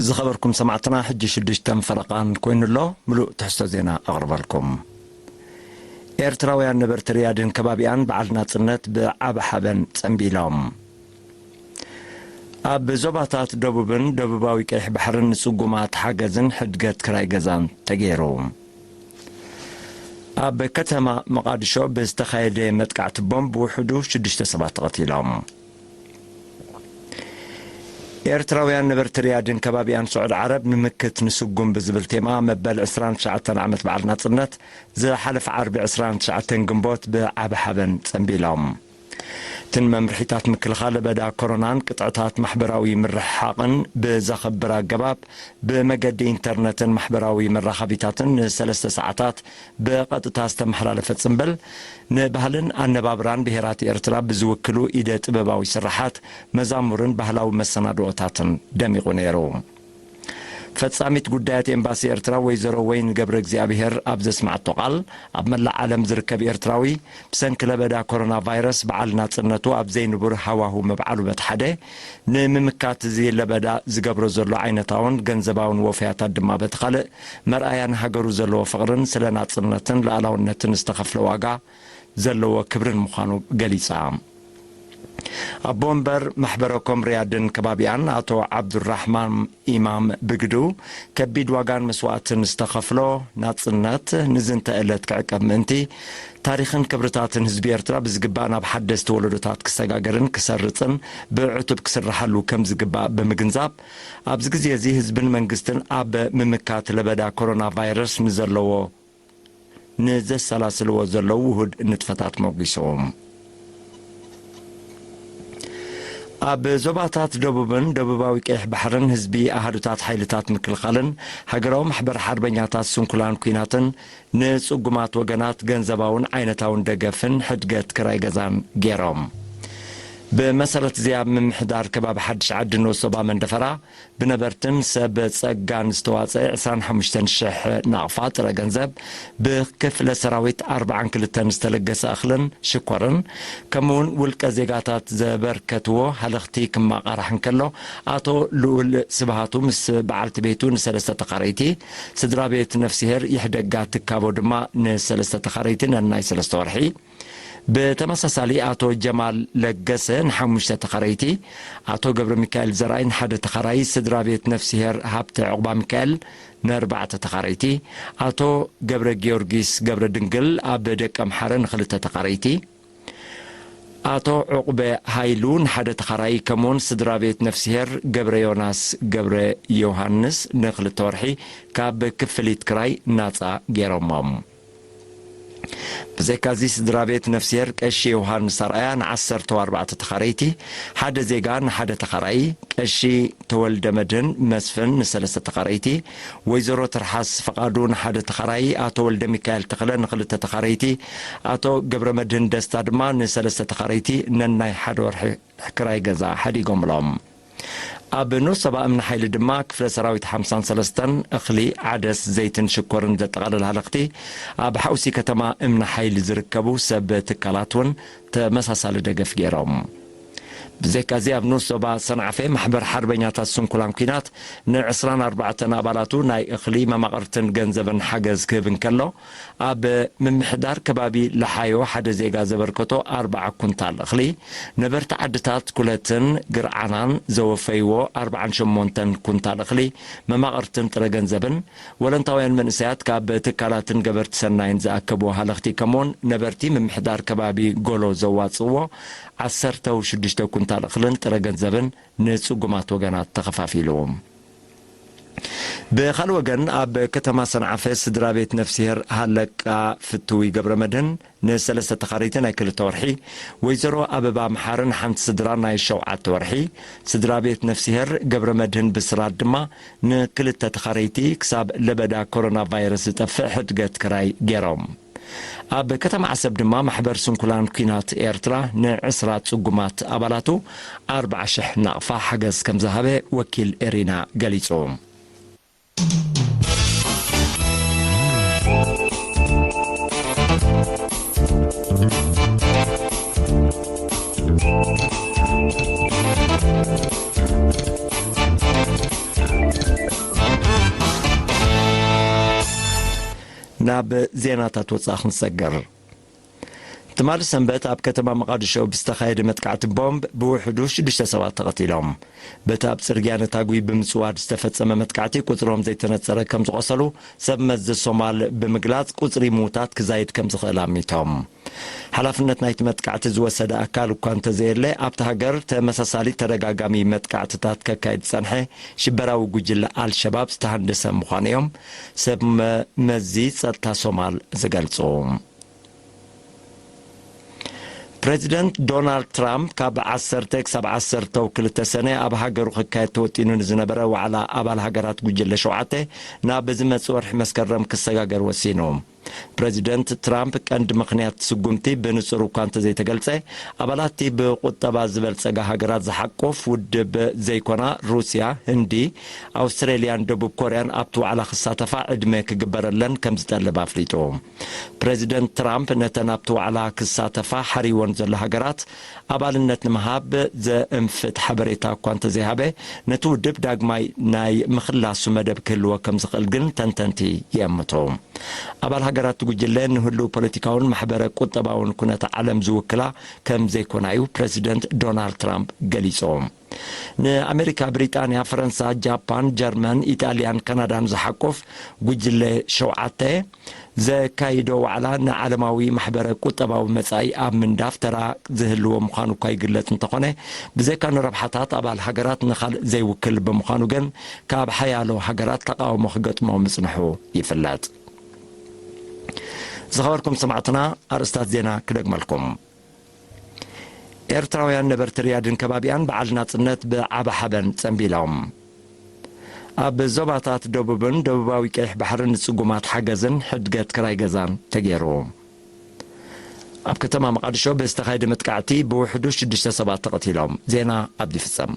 ዝኸበርኩም ሰማዕትና፣ ሕጂ ሽዱሽተን ፈረቓን ኮይኑ'ሎ። ምሉእ ትሕዝቶ ዜና ኣቕርበልኩም። ኤርትራውያን ነበርቲ ሪያድን ከባቢኣን በዓል ናጽነት ብዓቢ ሓበን ጸንቢሎም። ኣብ ዞባታት ደቡብን ደቡባዊ ቀይሕ ባሕርን ንጽጉማት ሓገዝን ሕድገት ክራይ ገዛን ተገይሩ። ኣብ ከተማ መቓድሾ ብዝተኻየደ መጥቃዕቲ ቦምብ ብውሕዱ ሽዱሽተ ሰባት ተቐቲሎም። ኤርትራውያን ነበርቲ ሪያድን ከባቢኣን ስዑድ ዓረብ ንምክት ንስጉም ብዝብል ቴማ መበል ዕስራን ትሽዓተን ዓመት በዓል ናጽነት ዝሓለፈ ዓርቢ ዕስራን ትሽዓተን ግንቦት ብዓቢ ሓበን ጸንቢሎም። እትን መምርሒታት ምክልኻል ለበዳ ኮሮናን ቅጥዕታት ማሕበራዊ ምርሕሓቕን ብዘኽብር ኣገባብ ብመገዲ ኢንተርነትን ማሕበራዊ መራኸቢታትን ንሰለስተ ሰዓታት ብቐጥታ ዝተመሓላለፈ ጽምብል፣ ንባህልን ኣነባብራን ብሄራት ኤርትራ ብዝውክሉ ኢደ ጥበባዊ ስርሓት፣ መዛሙርን ባህላዊ መሰናድኦታትን ደሚቑ ነይሩ። ፈጻሚት ጉዳያት ኤምባሲ ኤርትራ ወይዘሮ ወይን ገብረ እግዚኣብሄር ኣብ ዘስማዕቶ ቃል፣ ኣብ መላእ ዓለም ዝርከብ ኤርትራዊ ብሰንኪ ለበዳ ኮሮና ቫይረስ በዓል ናጽነቱ ኣብ ዘይንቡር ሃዋሁ ምብዓሉ በቲ ሓደ፣ ንምምካት እዚ ለበዳ ዝገብሮ ዘሎ ዓይነታውን ገንዘባውን ወፈያታት ድማ በቲ ካልእ፣ መርኣያ ንሃገሩ ዘለዎ ፍቕርን ስለ ናጽነትን ሉዓላውነትን ዝተኸፍለ ዋጋ ዘለዎ ክብርን ምዃኑ ገሊጻ። ኣቦ ወንበር ማሕበረ ኮም ሪያድን ከባቢኣን ኣቶ ዓብዱራሕማን ኢማም ብግዱ፣ ከቢድ ዋጋን መስዋእትን ዝተኸፍሎ ናጽነት ንዝንተ ዕለት ክዕቀብ ምእንቲ፣ ታሪኽን ክብርታትን ህዝቢ ኤርትራ ብዝግባእ ናብ ሓደስቲ ወለዶታት ክሰጋገርን ክሰርጽን ብዕቱብ ክስርሓሉ ከም ዝግባእ ብምግንዛብ፣ ኣብዚ ግዜ እዚ ህዝብን መንግስትን ኣብ ምምካት ለበዳ ኮሮና ቫይረስ ንዘለዎ ንዘሰላስልዎ ዘለዉ ውሁድ ንጥፈታት ሞጒሶም። ኣብ ዞባታት ደቡብን ደቡባዊ ቀይሕ ባሕርን ህዝቢ ኣሃዱታት ሓይልታት ምክልኻልን ሃገራዊ ማሕበር ሓርበኛታት ስንኩላን ኲናትን ንጽጉማት ወገናት ገንዘባውን ዓይነታውን ደገፍን ሕድገት ክራይ ገዛን ገይሮም። ብመሰረት እዚ ኣብ ምምሕዳር ከባቢ ሓድሽ ዓዲ ንኡስ ዞባ መንደፈራ ብነበርትን ሰብ ጸጋን ዝተዋጸአ ዕስራን ሓሙሽተን ሽሕ ናቕፋ ጥረ ገንዘብ ብክፍለ ሰራዊት ኣርባዓን ክልተን ዝተለገሰ እኽልን ሽኮርን ከምኡውን ውልቀ ዜጋታት ዘበርከትዎ ሃለኽቲ ክማቓራሕ እንከሎ፣ ኣቶ ልኡል ስብሃቱ ምስ በዓልቲ ቤቱ ንሰለስተ ተኻረይቲ፣ ስድራ ቤት ነፍስሄር ይሕደጋ ትካቦ ድማ ንሰለስተ ተኻረይቲ ነናይ ሰለስተ ወርሒ፣ ብተመሳሳሊ ኣቶ ጀማል ለገሰ ንሓሙሽተ ተኻረይቲ፣ ኣቶ ገብረ ሚካኤል ዘርኣይ ንሓደ ተኻራይ፣ ስድራ ቤት ነፍስሄር ሃብተ ዕቑባ ሚካኤል ንኣርባዕተ ተኻረይቲ፣ ኣቶ ገብረ ጊዮርጊስ ገብረ ድንግል ኣብ ደቀምሓረ ንኽልተ ተኻረይቲ፣ ኣቶ ዕቑበ ሃይሉ ንሓደ ተኻራይ፣ ከምኡውን ስድራ ቤት ነፍስሄር ገብረ ዮናስ ገብረ ዮሃንስ ንኽልተ ወርሒ ካብ ክፍሊት ክራይ ናጻ ገይሮሞም። ብዘይካዚ ስድራ ቤት ነፍስሄር ቀሺ ዮሃንስ ኣርኣያ ንዓሰርተ ኣርባዕተ ተኻረይቲ፣ ሓደ ዜጋ ንሓደ ተኻራይ፣ ቀሺ ተወልደ መድህን መስፍን ንሰለስተ ተኻረይቲ፣ ወይዘሮ ትርሓስ ፍቓዱ ንሓደ ተኻራይ፣ ኣቶ ወልደ ሚካኤል ተኽለ ንኽልተ ተኻረይቲ፣ ኣቶ ገብረ መድህን ደስታ ድማ ንሰለስተ ተኻረይቲ ነናይ ሓደ ወርሒ ክራይ ገዛ ሓዲጎምሎም። ኣብ ንኡስ ዞባ እምኒ ሓይሊ ድማ ክፍለ ሰራዊት ሓምሳን ሰለስተን እኽሊ፣ ዓደስ፣ ዘይትን ሽኮርን ዘጠቓልል ሃለኽቲ ኣብ ሓውሲ ከተማ እምኒ ሓይሊ ዝርከቡ ሰብ ትካላት እውን ተመሳሳሊ ደገፍ ገይሮም። ብዘይካዚ ኣብ ንኡስ ዞባ ሰንዓፈ ማሕበር ሓርበኛታት ስንኩላን ኲናት ንዕስራን ኣርባዕተን ኣባላቱ ናይ እኽሊ መማቕርትን ገንዘብን ሓገዝ ክህብ እንከሎ፣ ኣብ ምምሕዳር ከባቢ ለሓዮ ሓደ ዜጋ ዘበርከቶ ኣርብዓ ኩንታል እኽሊ፣ ነበርቲ ዓድታት ኩለትን ግርዓናን ዘወፈይዎ ኣርብዓን ሸሞንተን ኩንታል እኽሊ፣ መማቕርትን ጥረ ገንዘብን፣ ወለንታውያን መንእሰያት ካብ ትካላትን ገበርቲ ሰናይን ዝኣከብዎ ሃለኽቲ፣ ከምኡውን ነበርቲ ምምሕዳር ከባቢ ጎሎ ዘዋጽእዎ ዓሰርተ ሽዱሽተ ኩንታል እኽልን ጥረ ገንዘብን ንጽጉማት ወገናት ተኸፋፊሉ። ብኻልእ ወገን፣ ኣብ ከተማ ሰንዓፈ ስድራ ቤት ነፍስሄር ሃለቃ ፍትዊ ገብረ መድህን ንሰለስተ ተኻረይቲ ናይ ክልተ ወርሒ፣ ወይዘሮ ኣበባ መሓሪ ንሓንቲ ስድራ ናይ ሸውዓተ ወርሒ፣ ስድራ ቤት ነፍስሄር ገብረ መድህን ብስራት ድማ ንክልተ ተኻረይቲ ክሳብ ለበዳ ኮሮና ቫይረስ ዝጠፍእ ሕድገት ክራይ ገይሮም። ኣብ ከተማ ዓሰብ ድማ ማሕበር ስንኩላን ኲናት ኤርትራ ንዕስራ ጽጉማት ኣባላቱ ኣርብዓ ሽሕ ናቕፋ ሓገዝ ከም ዝሃበ ወኪል ኤሪና ገሊጹ። ናብ ዜናታት ወጻኢ ክንሰግር። ትማሊ ሰንበት ኣብ ከተማ መቓድሾ ብዝተኻየደ መጥቃዕቲ ቦምብ ብውሕዱ ሽዱሽተ ሰባት ተቐቲሎም። በቲ ኣብ ጽርግያ ነታጒ ብምጽዋድ ዝተፈጸመ መጥቃዕቲ ቁጽሮም ዘይተነጸረ ከም ዝቖሰሉ ሰብ መዚ ሶማል ብምግላጽ፣ ቁጽሪ ምዉታት ክዛይድ ከም ዝኽእል ኣሚቶም። ሓላፍነት ናይቲ መጥቃዕቲ ዝወሰደ ኣካል እኳ እንተዘየለ፣ ኣብቲ ሃገር ተመሳሳሊ ተደጋጋሚ መጥቃዕትታት ከካይድ ዝጸንሐ ሽበራዊ ጉጅለ ኣልሸባብ ዝተሃንደሰ ምዃኑ እዮም ሰብ መ-፣ መዚ ጸጥታ ሶማል ዝገልጹ። ፕሬዚደንት ዶናልድ ትራምፕ ካብ ዓሰርተ ክሳብ ዓሰርተ ክልተ ሰነ ኣብ ሃገሩ ክካየድ ተወጢኑ ንዝነበረ ዋዕላ ኣባል ሃገራት ጉጅለ ሸውዓተ ናብ ዝመጽእ ወርሒ መስከረም ክሰጋገር ወሲኑ። ፕሬዚደንት ትራምፕ ቀንዲ ምኽንያት ስጉምቲ ብንጹር እኳ እንተዘይተገልጸ፣ ኣባላት እቲ ብቁጠባ ዝበልጸጋ ሃገራት ዝሓቁፍ ውድብ ዘይኮና ሩስያ፣ ህንዲ፣ ኣውስትሬልያን ደቡብ ኮርያን ኣብቲ ዋዕላ ክሳተፋ ዕድመ ክግበረለን ከም ዝጠልብ ኣፍሊጡ። ፕሬዚደንት ትራምፕ ነተን ኣብቲ ዋዕላ ክሳተፋ ሓሪወን ዘሎ ሃገራት ኣባልነት ንምሃብ ዘእንፍት ሓበሬታ እኳ እንተዘይሃበ፣ ነቲ ውድብ ዳግማይ ናይ ምኽላሱ መደብ ክህልዎ ከም ዝኽእል ግን ተንተንቲ ይእምቱ። ኣባል ሃገራት እቲ ጉጅለ ንህሉው ፖለቲካውን ማሕበረ ቁጠባውን ኩነተ ዓለም ዝውክላ ከም ዘይኮና እዩ ፕሬዚደንት ዶናልድ ትራምፕ ገሊጹ። ንኣሜሪካ፣ ብሪጣንያ፣ ፈረንሳ፣ ጃፓን፣ ጀርመን፣ ኢጣልያን ካናዳን ዝሓቁፍ ጉጅለ ሸውዓተ ዘካይዶ ዋዕላ ንዓለማዊ ማሕበረ ቁጠባዊ መጻኢ ኣብ ምንዳፍ ተራ ዝህልዎ ምዃኑ እኳ ይግለጽ እንተኾነ፣ ብዘይካ ንረብሓታት ኣባል ሃገራት ንኻልእ ዘይውክል ብምዃኑ ግን ካብ ሓያሎ ሃገራት ተቃውሞ ክገጥሞ ምጽንሑ ይፍለጥ። ዝኸበርኩም ሰማዕትና፣ ኣርእስታት ዜና ክደግመልኩም። ኤርትራውያን ነበርቲ ሪያድን ከባቢኣን በዓል ናጽነት ብዓቢ ሓበን ጸንቢሎም። ኣብ ዞባታት ደቡብን ደቡባዊ ቀይሕ ባሕርን ንጽጉማት ሓገዝን ሕድገት ክራይ ገዛን ተገይሩ። ኣብ ከተማ መቓድሾ ብዝተኻየደ መጥቃዕቲ ብውሕዱ ሽዱሽተ ሰባት ተቐቲሎም። ዜና ኣብዚ ይፍጸም።